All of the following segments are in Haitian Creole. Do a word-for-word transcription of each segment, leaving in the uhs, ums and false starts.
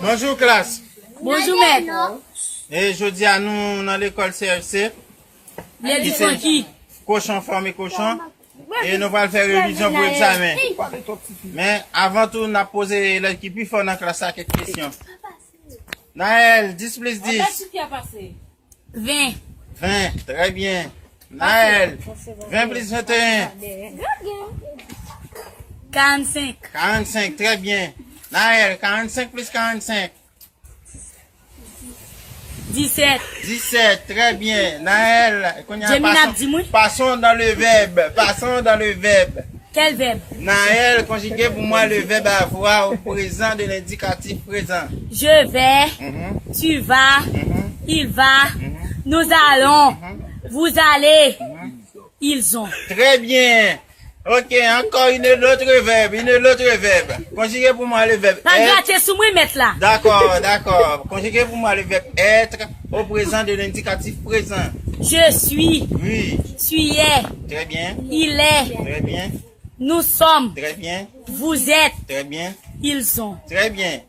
Bonjou klas. Bonjou mèt. E jodi a nou nan lekòl C F C. Lè di se tranki. Kochon fòme kochon. E nou pral fè revizyon pou egzamen. Men avan tou n ap poze elèv ki pi fò nan klas la kèk kesyon. Naël, dis plis dis. Ven. Ven, trè byen. Naël, ven plis venteyen. Karannsenk. Karannsenk, trè byen. Naël, karannsenk plis karannsenk. Disèt. Disèt, trè byen. Naël, kounye a, Jemina ap di mwen. Passons dans le verbe. Passons dans le verbe. Quel verbe? Naël, conjuguez pour moi le verbe avoir au présent de l'indicatif présent. Je vais, Mhm. Tu vas, Mhm. Il va, Mhm. Nous allons, Mhm. Vous allez, Mhm. Ils ont. Très bien. Ok, encore une autre verbe, une autre verbe. Conjuguez pour moi le verbe Pa être. Grate sou mwen mèt la. D'accord, d'accord. Conjuguez pour moi le verbe être au présent de l'indicatif présent. Je suis. Oui. Tu es. Très bien. Il est. Très bien. Nous sommes. Très bien. Vous êtes. Très bien. Ils ont. Très bien.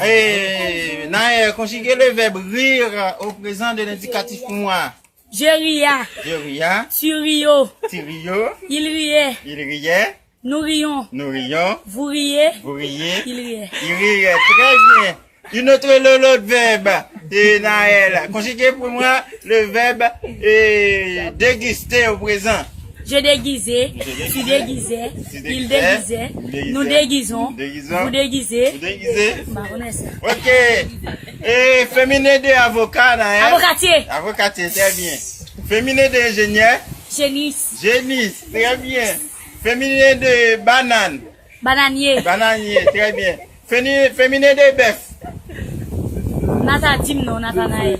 Eh, Naël, conjuguez le verbe rire au présent de l'indicatif pour moi. Je ria. Je ria. Tu rios. Tu rios. Il riait. Il riait. Nous rions. Nous rions. Vous riez. Vous riez. Il riait. Il riait. Très bien. Une autre, le, l'autre verbe, eh, Naël. Conjuguez pour moi le verbe, eh, déguster au présent. Je déguisais. Tu déguisais. Tu déguisais. Il déguisait. Nous déguisons. Nous déguisons. Vous déguisez. Vous déguisez. M pa konnen sa. Ok. E feminen de avoka, Naël. Avokatye. Avokatye, très bien. Feminen de enjenyè. Jenis. Jenis, très bien. Feminen de banane. Bananye. Bananye, très bien. Feni-, feminen de bèf. Nata di m non, Natanaël.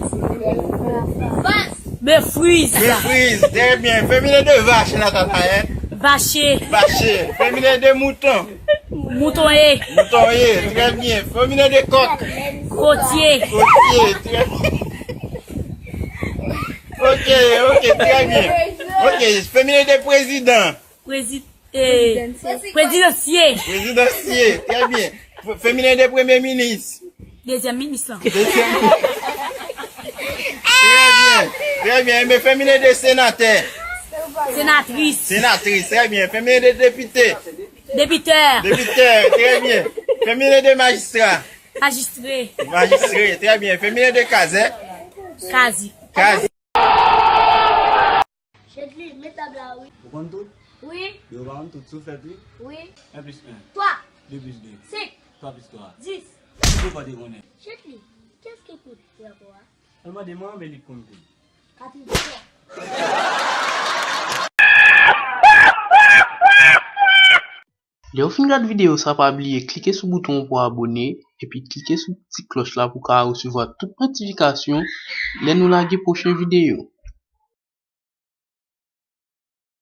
Befriz. Befriz, très bien. Feminen de vach, Natanaël. Vache. Vache. Feminen de mouton. Moutonye. Moutonye, très bien. Feminen de kòk. Kotye. Kotye, très bien. Ok, ok, très bien. Ok, feminen de prezidan. Prezi-, eh, prezidansye. Prezidansye, très bien. F-, feminen de premye minis. Dezyèm minis lan. Dezyèm. Très bien, très bien. Ebyen, feminen de senatè. Senatris. Senatris, très bien. Feminen de depite. Depitè. Depitè, très bien. Feminen de majistra. Majistre. Majistre, très bien. Feminen de kazè. Kazi. Kazi. Chedly, met tab la, wi. Ou konn tout? Wi. Yo pa konn tout soufèt, wi. Wi. En plis en. Twa. De plis de. Senk. Twa plis twa. Dis. Ou pa te konnen. Chedly, kiyès ki koud drapo a? Al mande manman m, men li konn koud. Katriyèm. Lè w fin gad videyo sa, pa bliye klike sou bouton an pou abone, epi klike sou ti klòch la pou w ka resevwa tout notifikasyon lè nou lage pwochen videyo.